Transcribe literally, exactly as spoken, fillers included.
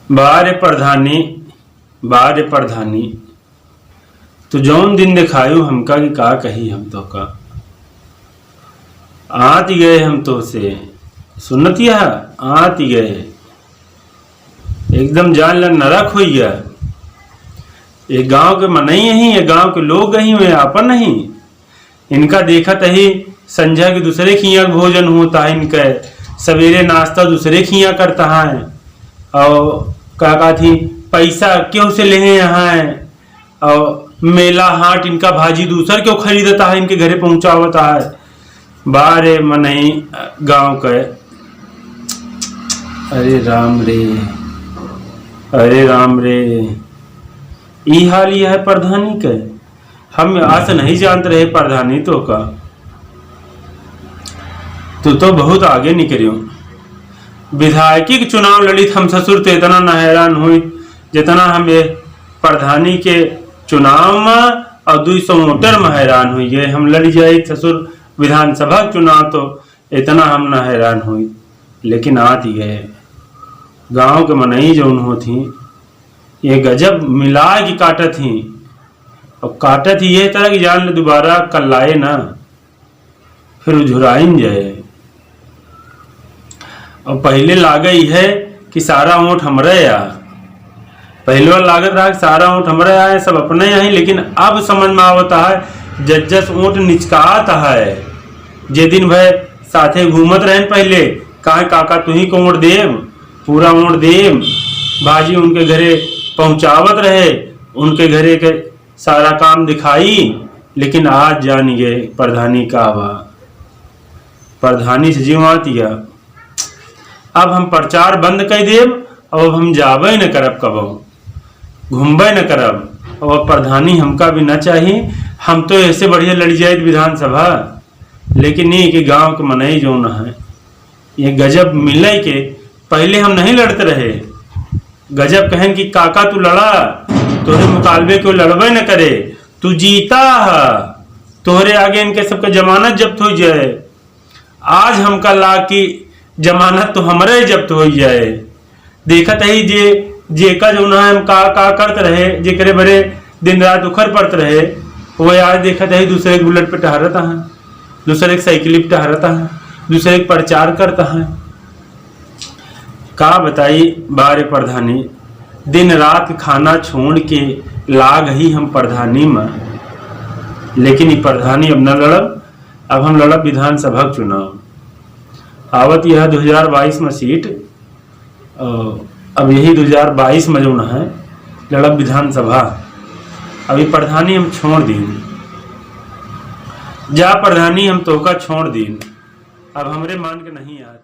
बा रे प्रधानी, बा रे प्रधानी, तू जौन दिन देखायु हमका कि का कही हम तोहका। आत गए हम तोहसे, सुनत यह, आत गए। एकदम जान ला नरक होइ गया। ये गांव के मनई अहीं, ये गांव के लोग अहीं, वे आपन अहीं। इनका देखत अही संझा के दूसरे खिया भोजन होता है, इनके सवेरे नाश्ता दूसरे खिया करता है। और का कहत ही, पैसा केहू से लेहे यहाँ है, और मेला हाट इनका भाजी दूसर केहू खरीदता है, इनके घरे पहुँचावता है। बा रे मनई गाँव के। अरे राम रे, अरे राम रे, ई हाल यह है प्रधानी के। हम आस नहीं जानत रहे प्रधानी तोहका, तू तो बहुत आगे निकरियो। विधायकी के चुनाव लड़ित हम ससुर तो इतना न हैरान हुई, जितना हम ये प्रधानी के चुनाव में और दुई सौ वोटर में हैरान हुई। ये हम लड़ जाइत ससुर विधानसभा के चुनाव तो इतना हम न हैरान हुई, लेकिन आत गए गाँव के मनई जौन होत ही, ये गजब मिला के काटत ही। अब काटत ही ये तरह कि जान ले दोबारा कल्लाए ना, फिर उझुराइन जाए। अब पहिले लागे ई है कि सारा वोट हमरे आ, पहिले लागत रहा कि सारा वोट हमरे आए, सब अपने आई, लेकिन अब समझ में आवत है, जस जस वोट निचकात है, जे दिन भय साथे घूमत रहन पहिले, कहा काका तुही को वोट देब, पूरा वोट देब, भाजी उनके घरे पहुँचावत रहे, उनके घरे के सारा काम दिखाई, लेकिन आज जान गए प्रधानी का बा। प्रधानी से जीव आत या। अब हम प्रचार बंद कर देब, अब हम जाबे न करब कबो, घूमबे न करब। अब प्रधानी हमका भी न चाही, हम तो ऐसे बढ़िया लड़ जाइत विधानसभा, लेकिन ये कि गांव के मनई जौन है, ये गजब मिले के पहिले हम नहीं लड़त रहे। गजब कहन कि काका तू लड़ा, तोरे मुकालबे केहू लड़बे न करे, तू जीता ह, तोहरे आगे इनके सबके जमानत जब्त होइ जाए। आज हमका लाग कि जमानत तो हमरे जब्त होइ जाए। देखत ही जे, जेका जौन है हम का, का करत रहे, जेकरे बरे दिन रात उखर पड़त रहे, वो आज देखत ही दूसरे के बुलेट पे टहरत हैं, दूसरे के साइकिल पे टहरत हैं, दूसरे के प्रचार करत हैं। का बताई बा रे प्रधानी, दिन रात खाना छोड़ के लाग ही हम प्रधानी में, लेकिन ई प्रधानी अब न लड़ब, अब हम लड़ब विधानसभा के चुनाव। आवत यह दो हजार बाईस में सीट, अ, अब यही दो हजार बाईस में जौन है लड़ब विधानसभा। अब ई प्रधानी हम छोड़ दीन, जा प्रधानी हम तोहका छोड़ दीन, अब हमरे मान के नहीं आत।